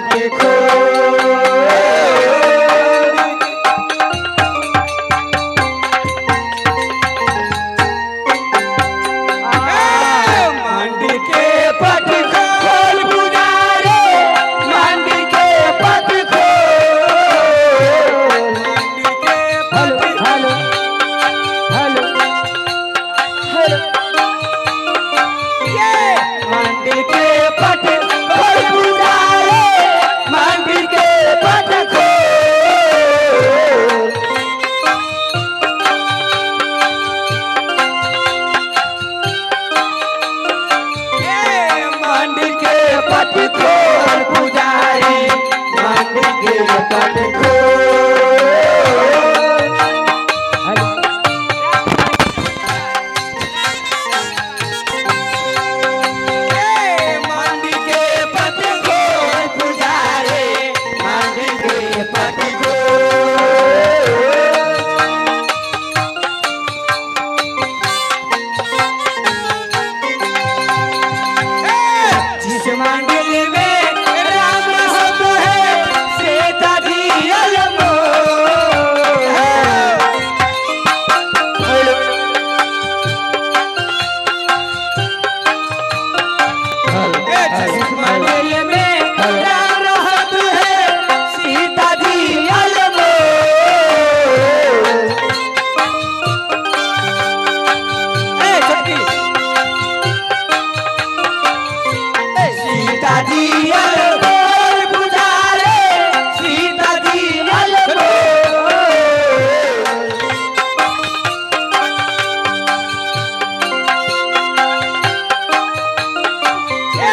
पट खोल। मंदिर के पट खोल पुजारे, मंदिर के पट खोल, मंदिर के हेलो पट हेलो हेलो हेलो। ये मंदिर के पट खोल पुजारे, मंदिर के पट खोल। ये मंदिर के पट खोल पुजारी, मंदिर के पट खोल। हेलो। मंदिर के पट खोल पुजारे, मंदिर के पट खोल। जिस मंदिर में राम रहत है, सीता जी अनमोल है। हेलो हेलो जिस मंदिर में राम रहत है, सीता जी अनमोल। ए छोटकी, सीता जी अनमोल पुजारे, सीता जी अनमोल। ए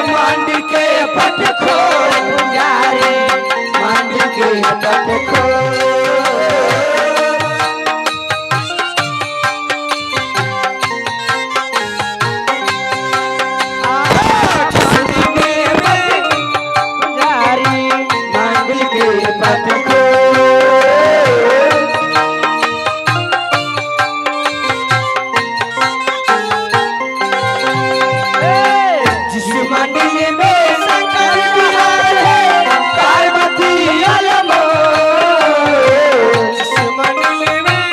मंदिर के पट खोल पुजारे, मंदिर के पट खोल। मंदिर के पट पुजारी, मंदिर के पट खोल। जिस मंदिर में शंकर विहार है, पार्वती अनमोल। जिस मंदिर में,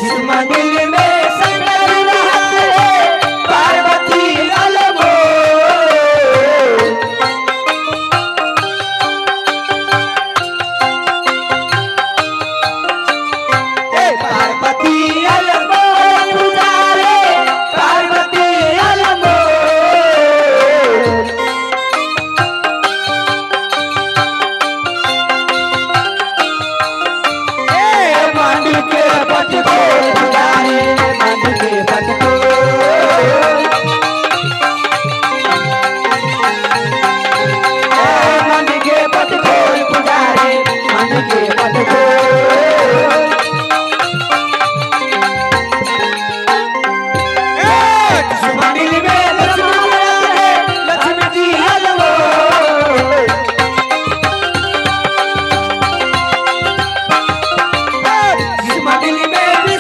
जिस मंदिर में शंकर विहार है, पार्वती अनमोल। ए पार्वती अनमोल पुजारे, पार्वती अनमोल। ए मंदिर के पट खोल पुजारे, मंदिर के पट खोल। ए मंदिर के पट खोल पुजारे, मंदिर के पट खोल। जिस मंदिर में लक्ष्मी है, लक्ष्मी जी अनमोल। जिस मंदिर में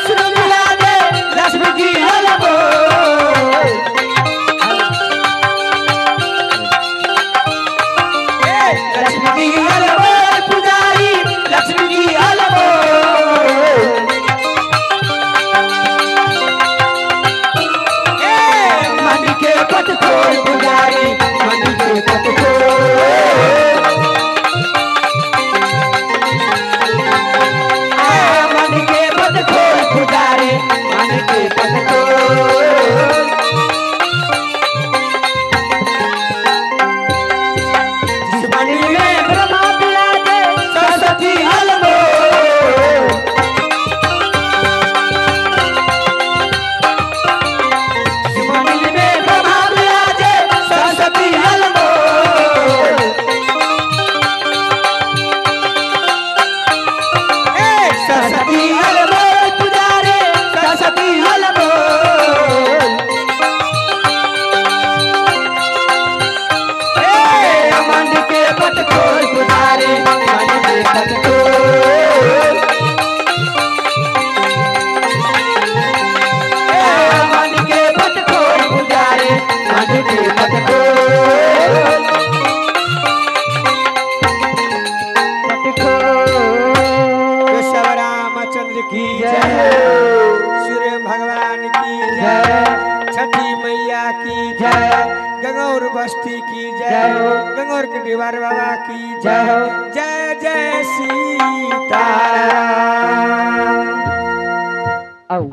रामचंद्र की जय। जय, सूर्य भगवान की जय, जय। छठी मैया की जय। जय, गंगौर बस्ती की जय जय, हो। गंगौर के दीवार बाबा की जय जय, हो। जय जय सीताराम। आउ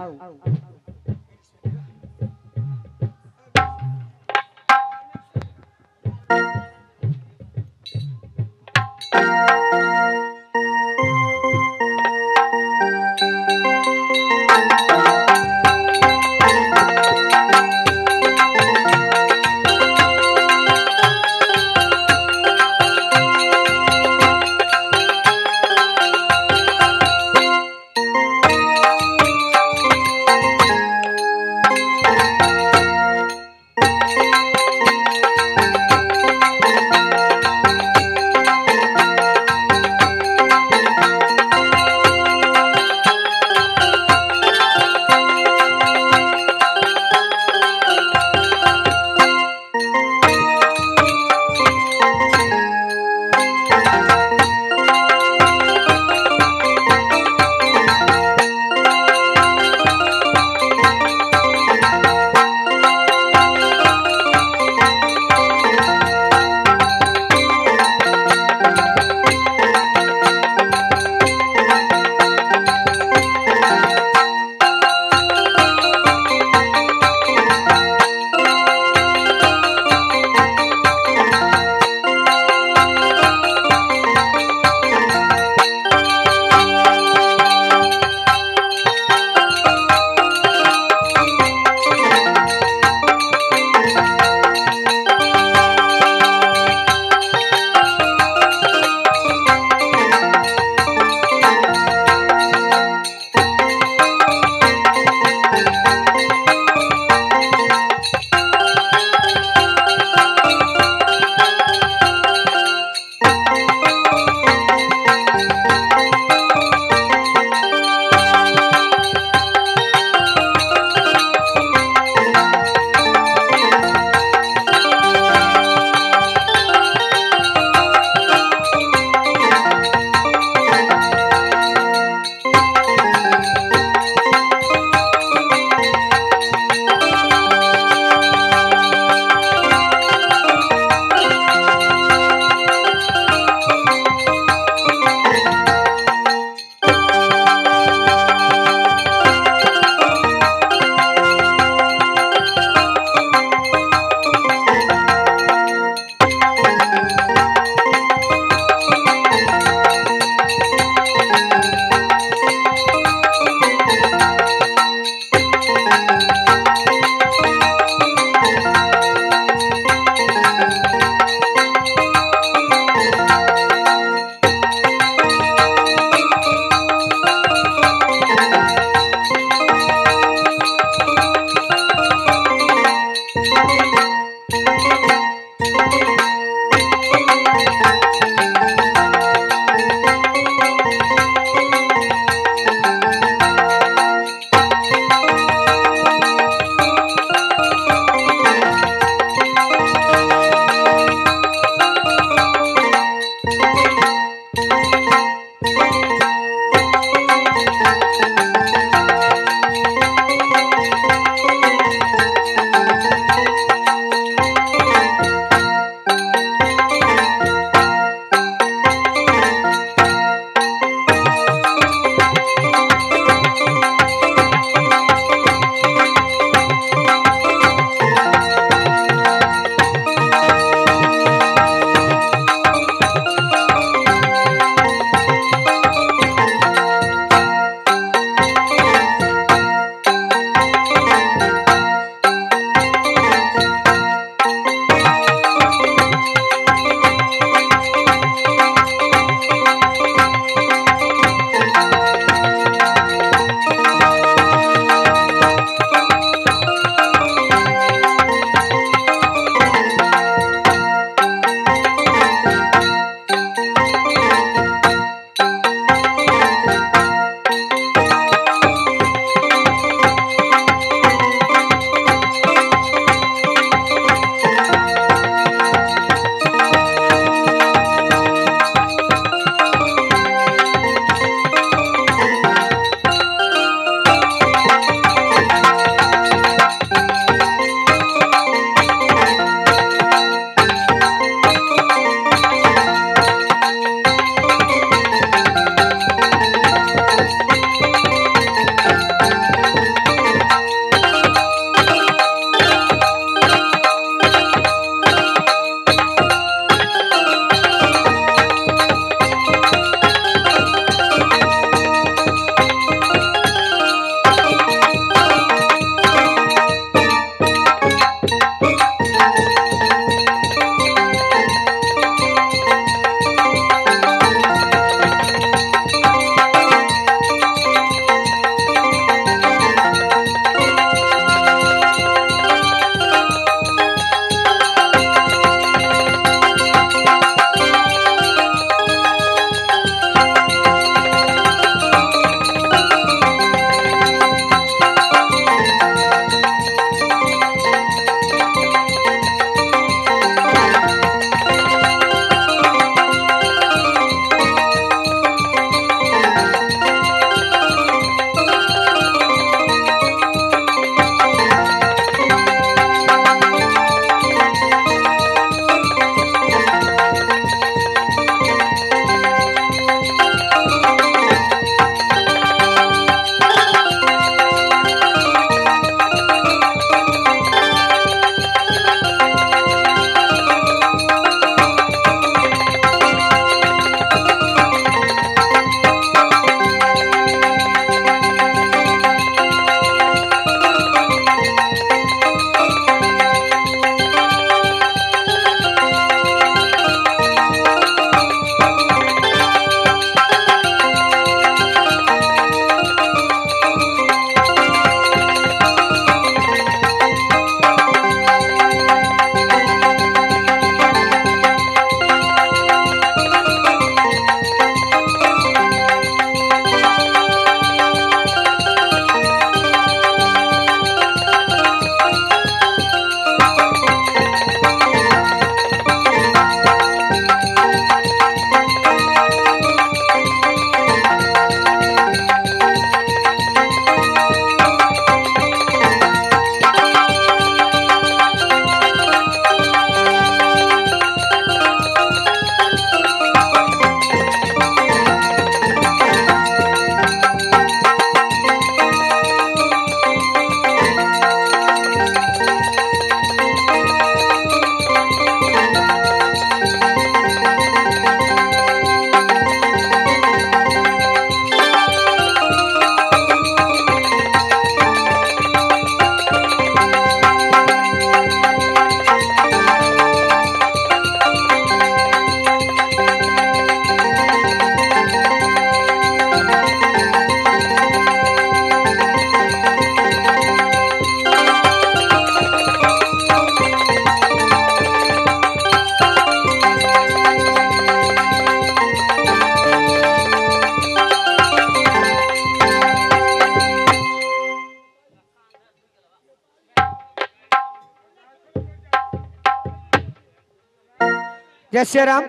जय श्री राम,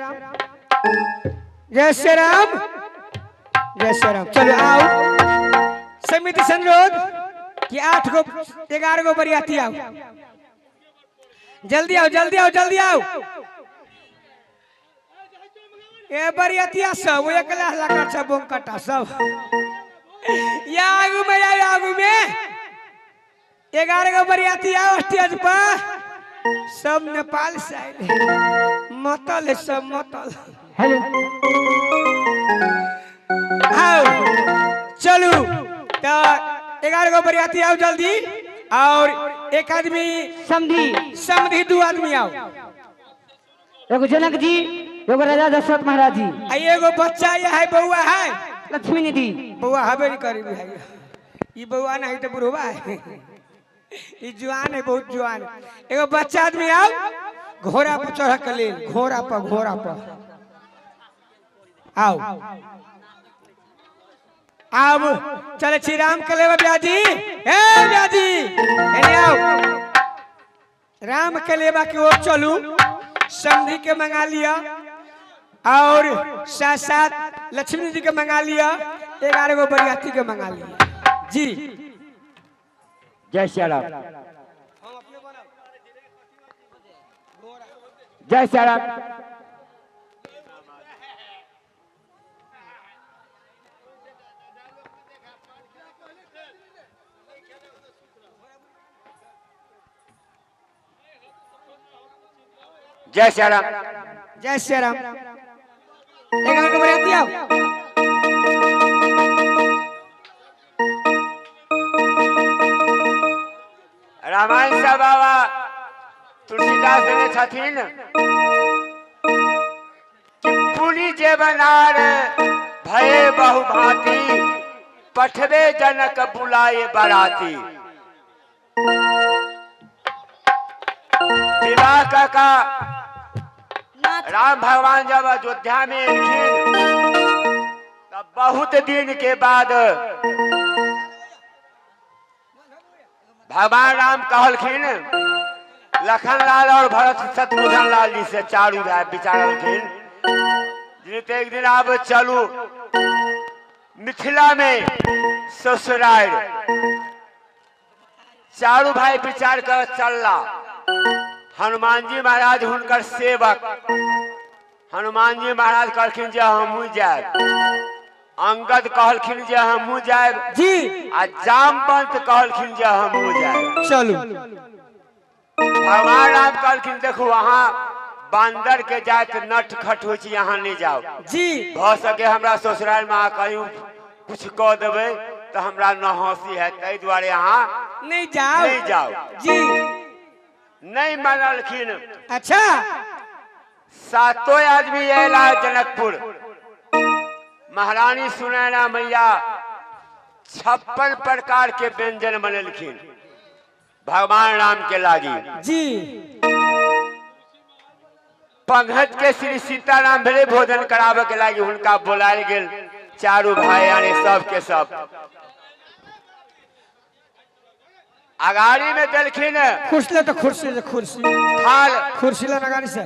जय श्री राम, जय श्री राम। चलो आओ, समिति से अनुरोध कि 8 गो 11 गो बरियाती आओ, जल्दी आओ, जल्दी आओ, जल्दी आओ। ए बरियातिया सब एकला लगा सब बोम कटा सब या आगू में, या आगू में 11 गो बरियाती आओ स्टेज पर। सब नेपाल से आए, मतल है सब मतल। हेलो आओ चलू तो 11 गो बरियाती आओ जल्दी, और एक आदमी समधी, समधी 2 आदमी आओ, एगो जनक जी, एगो राजा दशरथ महाराज जी, आ एगो बच्चा ये है बउआ है लक्ष्मी निधि। बउआ हबे नहीं करी है, ई बउआ नहीं तो बुढ़वा है, ई जुआन है बहुत जुआन। एगो बच्चा आदमी आओ घोड़ा पर चढ़ के लेल, घोड़ा पर, घोड़ा पर आओ। आब चले छी राम के लेबा ब्याजी, ए ब्याजी एने आओ, राम के लेबा के ओर चलू। समधी के मंगा लिया और साथ साथ लक्ष्मी जी के मंगा लिया, 11 गो बरियाती के मंगा लिया जी। जय श्री राम, जय श्री राम। जय श्री राम, जय श्री राम। 11 गो बरियाती आओ। रामायण सा बाबा तुलसीदास देने छथिन कि पुनि जे बनार भये बहु भांति, पठबे जनक बुलाए बराती। विवाह का राम भगवान जब अयोध्या में एलखिन तब बहुत दिन के बाद भगवान राम कहलखिन लखन लाल और भरत शत्रुघ्न लाल जी से चारू भाई विचारलखिन जी एक दिन आब चलू मिथिला में ससुराल। चारू भाई विचार कर चलला। हनुमान जी महाराज हुनकर सेवक, हनुमान जी महाराज कहलखिन जे हमहूँ जायब, अंगद कहलखिन जे हमहूँ जायब जी, आ जामवंत कहलखिन जे हमहूँ जायब। चलू भगवान राम कहलखिन देखू अहाँ बांदर के जात नट खट हो छी, अहाँ नहीं जाओ जी, भ सके हमरा ससुराल में अहाँ कहीं कुछ कह देबै तो हमरा न हंसी है, ताहि दुआरे अहाँ नहीं जाओ, नहीं जाओ जी। नहीं मानलखिन। अच्छा, सातों आदमी अयला जनकपुर। महारानी सुनैना मैया 56 प्रकार के व्यंजन बनेलखिन भगवान राम के लागी जी। पंगत के श्री सीताराम भेले भोजन करावे के लागी हुनका बुलायल गेल चारू भाई यानी सब के सब। अगाड़ी में देलखिन कुर्सी तो कुर्सी कुर्सी थाल, कुर्सी ला अगाड़ी से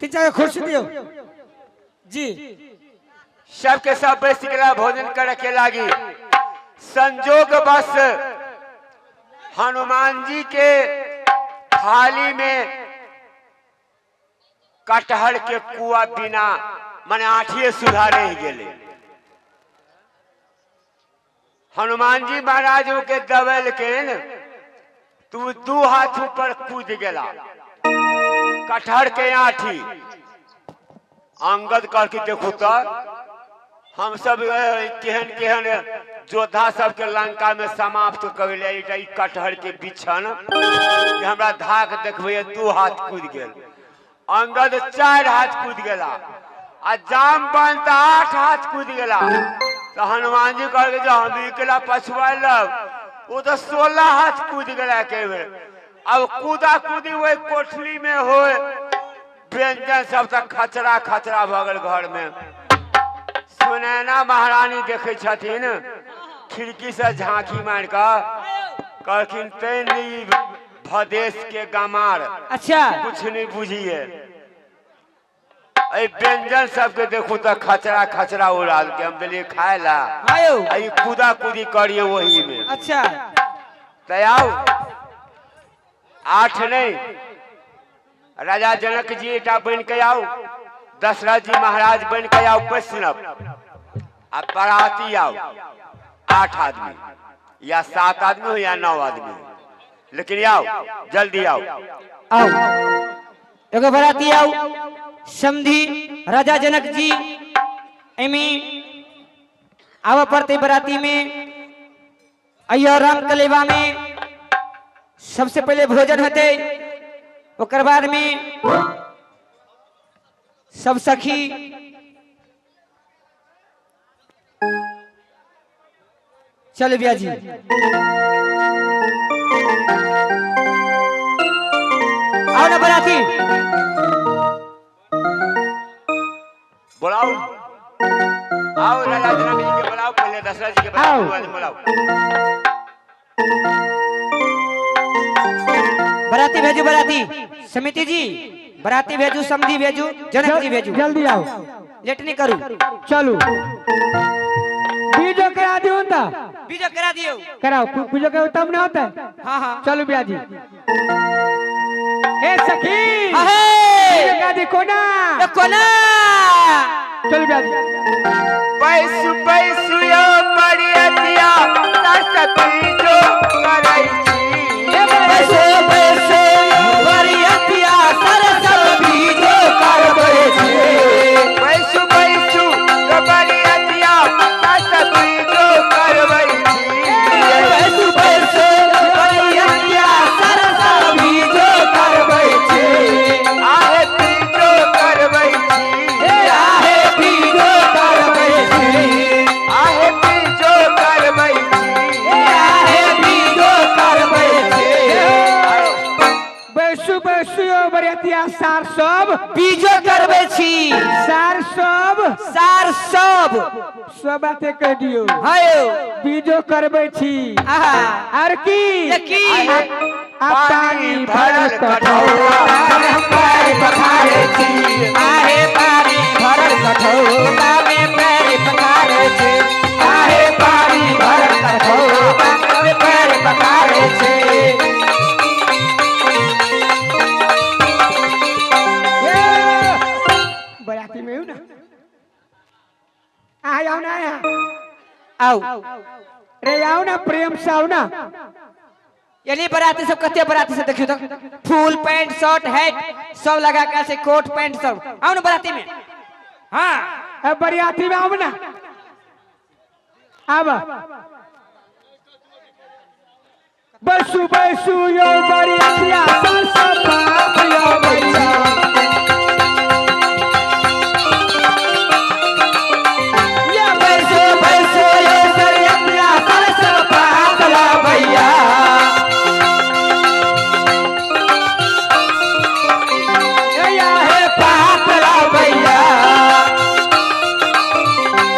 3-4 कुर्सी दियो जी। सबके सब बैस गेला भोजन करे के लागी। संजोग बस हनुमान जी के थाली में कटहर के कुआ बिना माने आठिए सुधा रह गेले। हनुमान जी महाराज के दबेलखिन तू 2 हाथ ऊपर कूद गेला कटहर के आठी। अंगद कहलखिन देखू तो हम सब केहन केहन योद्धा सबके लंका में समाप्त कर ले, कटहर के बिछन हमरा धाक देखबे 2 हाथ कूद गेल। अंगद 4 हाथ कूद गेला आ जामवंत 8 हाथ कूद गेला। तो हनुमान जी कहलकै जे हम एकला पछुआल वो तो 16 हाथ कूद गेला एके बेर। अब कूदा कूदी वही कोठली में हो, व्यंजन सब तक खचरा खचरा भऽ गेल घर में। सुनैना महारानी देखै छथिन खिड़की से झांकी मार कऽ, कहलखिन तैं भदेश के गमार, अच्छा कुछ नहीं बुझिए। एहि व्यंजन सबके देखू तऽ खचरा खचरा उड़ा के हम देलियै खाय ला। आयो। आ ई कूदा कूदी करिए वही में। अच्छा। तऽ आउ 8 नहीं, राजा जनक जी एकटा बन के आउ, दशरथ जी महाराज बन के आउ वैष्णव, आ बराती आओ 8 आदमी या 7 आदमी हो या 9 आदमी हो, लेकिन आओ जल्दी आओ। आओ एगो बराती आओ, समधी राजा जनक जी एमी आवा पड़ते बराती में। अयो राम कलेवा में सबसे पहले भोजन होते, ओकर बाद में सब सखी चल भैया जी। आओ ना बराती, बुलाओ, आओ राजा जनक जी के बुलाओ, पहले दशरथ जी के आओ। बुलाओ, बुलाओ। बराती भेजू, बराती समिति जी बराती भेजू, समधी भेजू, जनक जी भेजू, जल्दी आओ, लेट नहीं करू। चलू बीजो करा दियो ता, बीजो करा दियो, कराओ बीजो कराओ तब ना होता है। हाँ हाँ चलू भैया जी। ए सखी अहे बीजो करा दी कोना, ए कोना, चलू भैया जी। बैसु बैसु यो बरियतिया सस बीजो करई छी, बैसु बैसु यो बरियतिया सरस बीजो करबै छी, बैसु बैसु यो बरियतिया सस बीजो करबै छी, बैसु बैसु यो बरियतिया सरस बीजो करबै छी, आहे बीजो करबै छी, आहे बीजो करबै छी, आहे बीजो करबै छी, आहे बीजो करबै छी। बैसु बैसु यो बरियतिया सार सब बीजो करबै छी, सार सब, सार सब सब बाते कह दियो, हायो बीजो करबै छी। आहा आर की ये की? आ पानी भरल कटौरा में पैर पखारे छी, आहे पानी भरल कटौरा में पैर पखारे छी, आहे पानी भरल कटौरा में पैर पखारे छी। बराती में हूं ना, आ आओ ना, यहाँ आओ रे आओ ना, प्रेम से आओ ना। यानी बराती सब कते बराती सब देखियो तो फुल पैंट शर्ट हैट सब लगा के ऐसे कोट पैंट सब। आओ ना बराती में। हाँ अब बराती में आओ ना, आब बैसु बैसु यो बरियतिया सर सब बाप यो बैसा, बैसु बैसु यो बरियतिया सर सब बाप ला भैया, हे पाप ला भैया।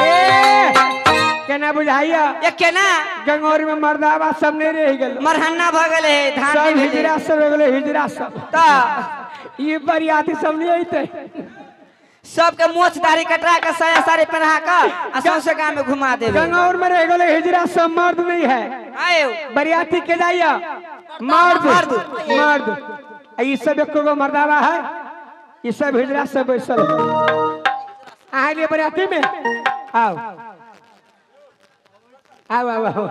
ए केना बुझाइया ये केना गंगौर में मर्दावा सब नहीं रह गेल, मरहन्ना भ गेले हे, धान सब नहीं भेले। हिजरा सब हो गेले, हिजरा सब त ये बरियाती सब नहीं अइते, सबके मोछ दाढ़ी कटरा के साया साड़ी पहना के आ सौंसे गांव में घुमा देबे। गंगौर में रह गेले हिजरा सब, मर्द नहीं है। आयो बरियाती के जाइया मर्द मर्द। मर्द, ये सब एको गो मर्दावा है, ये सब हिजरा सब बैसल आए लिए बरियाती में। आओ आओ आओ आओ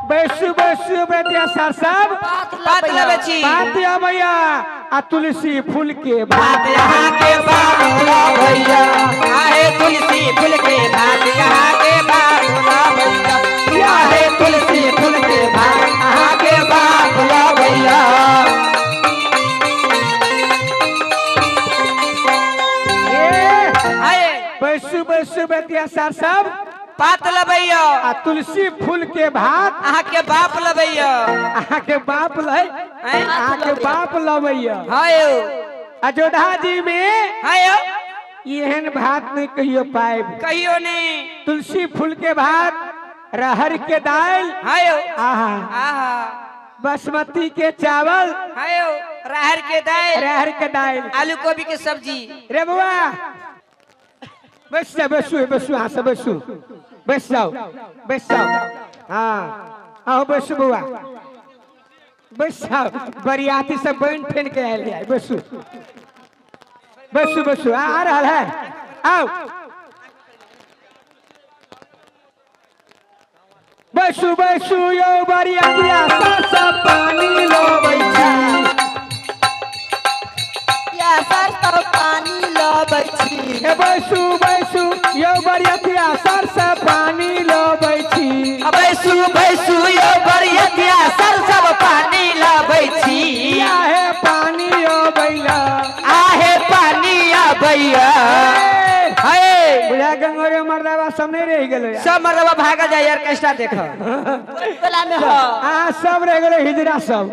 बैसु बैसु बरियातिया सार सब पात लबै छी, बात या भैया आ तुलसी फूल के भात, भात यहाँ के बाप ला भैया, आहे तुलसी फूल के भात यहाँ के बाप ला भैया, आहे तुलसी फूल के भात यहाँ के बाप ला भैया। ए आए बैसु बैसु बरियातिया सार सब पात लबैया आ तुलसी फूल के भात अहाँ के बाप लबैया, अहाँ के बाप लै, अहाँ के बाप लबैया। हायो अयोध्या जी में हायो एहन भात नहीं कहियो पाएब, कहियो नहीं। तुलसी फूल के भात, रहर के दाल, हायो आहा आहा बासमती के चावल, हायो राहर के दाल, राहर के दाल, आलू गोभी के सब्जी। रे बुआ बैस जा, बैसू बैसू, हाँ से बैसू, बैस जाओ बैस जाओ, हाँ आओ बैसू बुआ बैस जाओ। बरियाती सब बन ठेन के आयल है, बैसू बैसू बैसू, आ रहा है, आओ बैसू बैसू यो बरियातिया सब पानी लो बैठा, या सर सब पानी लो बैठी, बैसू बैसू यो बरियातिया सर सब पानी लो बैठी, बैसू बैसू यो बरियातिया सर सब पानी लो बैठी, आहे पानी यो बैला, आहे पानी आ भैया। हे बुढ़ा गंगोरे मर्दावा सब नहीं रह गेलो यार, सब मर्दावा भागा जाए यार, कैसा देखो टोला में हो, हां सब रह गेलो हिजरा सब,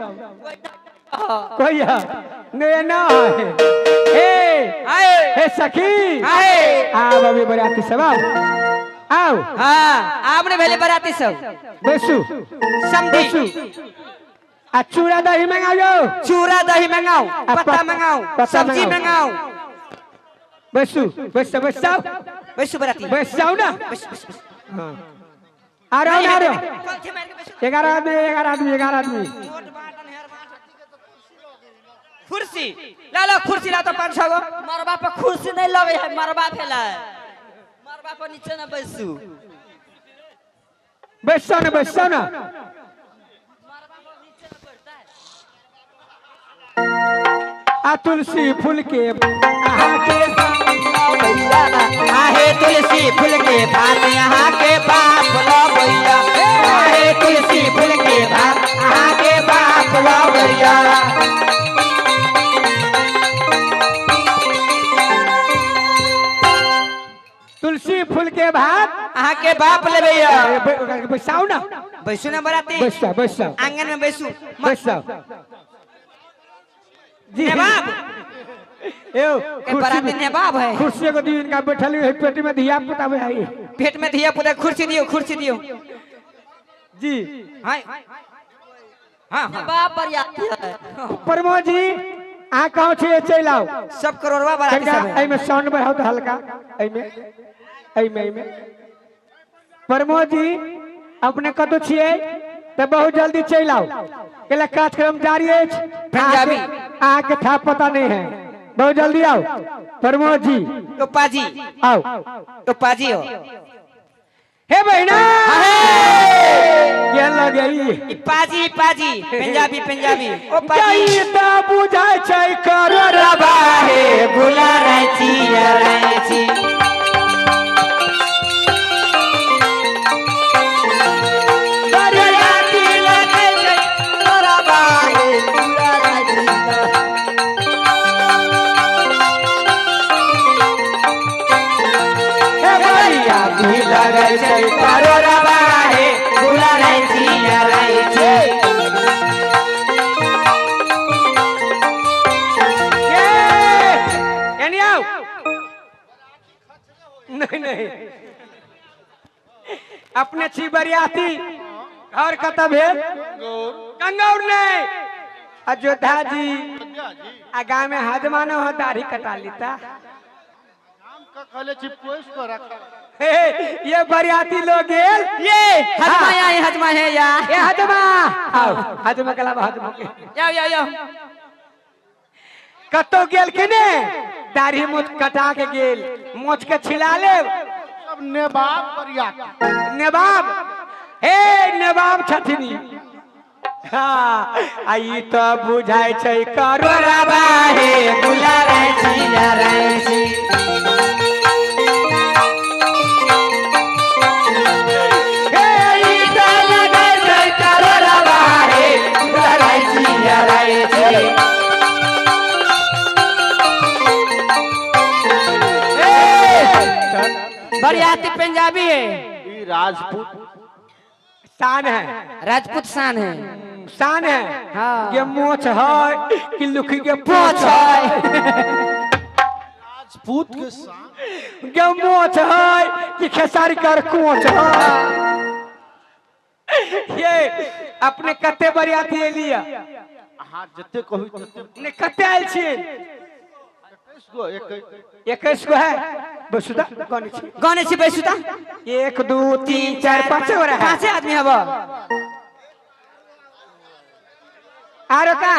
कोई नहीं ना है। ए आए हे सखी आए आ बाबी बराती सब आओ आओ, हां आपने भेले बराती सब, बैसू समधी आ चूड़ा दही मंगाओ, चूड़ा दही मंगाओ, पत्ता मंगाओ, सब्जी मंगाओ, बैसू बैसू बैसू बैसू बराती बैस जाओ ना, हां आ रहा हूं, आ रहा हूं, 11 आदमी 11 आदमी 11 आदमी, कुर्सी ला लो, कुर्सी ला तो 5-6 गो, मरबा पर कुर्सी नहीं लगे है, मरबा फैला है, मरबा पर नीचे ना बैसू, बैसो ना बैसो ना, आ तुलसी फूल के आहे तुलसी फूल के भात यहाँ के बाप लो भैया, आहे तुलसी फूल के भात यहाँ के बाप लो भैया। तुलसी फूल के भात अहाँ के बाप ले भैया, बैसाओ ना, बैसू ना बराती, बैसाओ बैसाओ आंगन में बैसू बैसाओ जी नवाब बराती नवाब है, कुर्सी को दी इनका बैठल है, पेट में धिया पुता में आई, पेट में धिया पुता, कुर्सी दियो कुर्सी दियो जी। हां हां नवाब बरियाती है। प्रमोद जी आ कहो छे चल आओ, सब करोड़वा बराती सब है, एमे साउंड बढ़ाओ तो हल्का, एमे एमे एमे प्रमोद जी अपने कतो छिए तो बहुत जल्दी चल आओ, केला कार्यक्रम जारी है, पंजाबी आ के था पता नहीं है, बहुत जल्दी आओ प्रमोद जी। तो पाजी आओ, तो पाजी हो हे बहना के लगे पाजी पाजी पंजाबी पंजाबी ओ पाजी गई त बुझाय छै करोड़वा हे बुला राची राची, बरियाती लगे छै करोड़वा हे बुला राची, हे बरियाती लगे छै करोड़वा हे बुला राची राची। ये आओ, नहीं नहीं अपने छी बरियाती घर कत भेल गंगौर नहीं, अयोध्या जी आ गाँव में हजमा न हो दाढ़ी कटा लेता, ये बरियाती लोग गेल, ये हजमा आए हजमा है या ये हजमा आओ हजमा कला हजमा के जाओ जाओ जाओ, कतो गेल कि ने दाढ़ी मोछ कटा के गेल, मोछ के छिला ले सब नेबाब बरियाती, नेबाब हे नेबाब छथिनी, हाँ आई तो बुझाय छै करोड़वा हे बुला राची राची, हे ई तो लगे छै करोड़वा हे बुला राची राची। बरियाती पंजाबी है, राजपूत शान है, राजपूत शान है, शान है, हाँ। ये मोछ है कि लुखी के पोछ है, राजपूत के शान, ये मोछ है कि खेसारी कर कोच है, ये अपने कते बरियाती एलिया? अहाँ जते कहू तते। ने कते आयल छियै? 21 गो, 21। 21 गो है। बसुदा गनै छी? गने छी बैसुता। 1 2 3 4 5 गो है। पाँचे आदमी हब। आरो का?